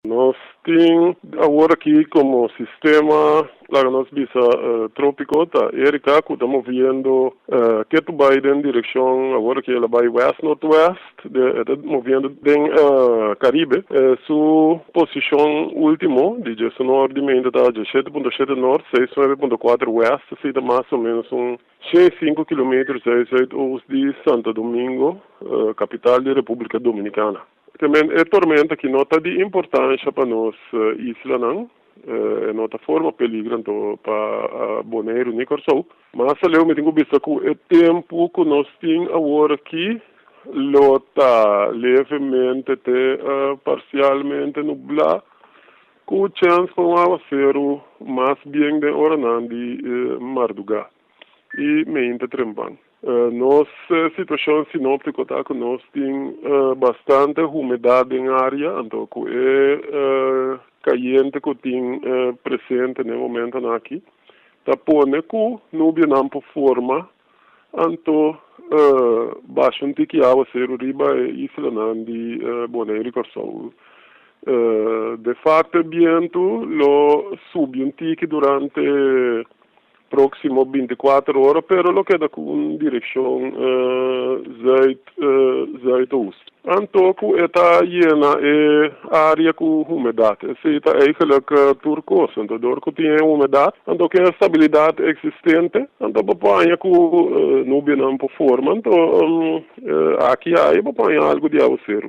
Nos tin awor aki komo sistema, laga nos bisa, trópiko ta Erika ku ta moviendo ketu bai den direkshon, awor aki el a bai west nortwest, e ta moviendo den Karibe. Su posishon último di djesunor di meinta ta 17.7 nort, 69.4 west, esei ta mas o ménos un 105 kilometer zuid zuidoost di Santo Domingo, kapital di Repúblika Dominikana. Ke men e tormenta aki no ta di importansha pa nos islanan, e no ta forma peligro anto pa Boneiru ni Kòrsou. Mas aleu mi tin ku bisa ku e tempu ku nos tin awor aki lo ta levemente te parsialmente nublá ku chèns pa un awaseru mas bien den oranan di mardugá i meinta trempan. Nos situashon sinóptiko ta ku nos tin bastante humedat den área, anto ku e kayente ku tin presente na e momentonan aki ta pone ku nubianan por forma, anto basha un tiki awaseru riba e islanan di Boneiru i Kòrsou. De fakto e bientu lo subi un tiki durante Próksimo 24 ora pero lo keda ku un direkshon zuid zuidoost. Anto ku e ta yena e área ku humedat. Esei ta eigenlik tur kos. Anto dor ku tin e humedat anto ku e stabilidat eksistente anto bo por haña ku nubianan por forma anto aki aya bo por haña algu di awaseru.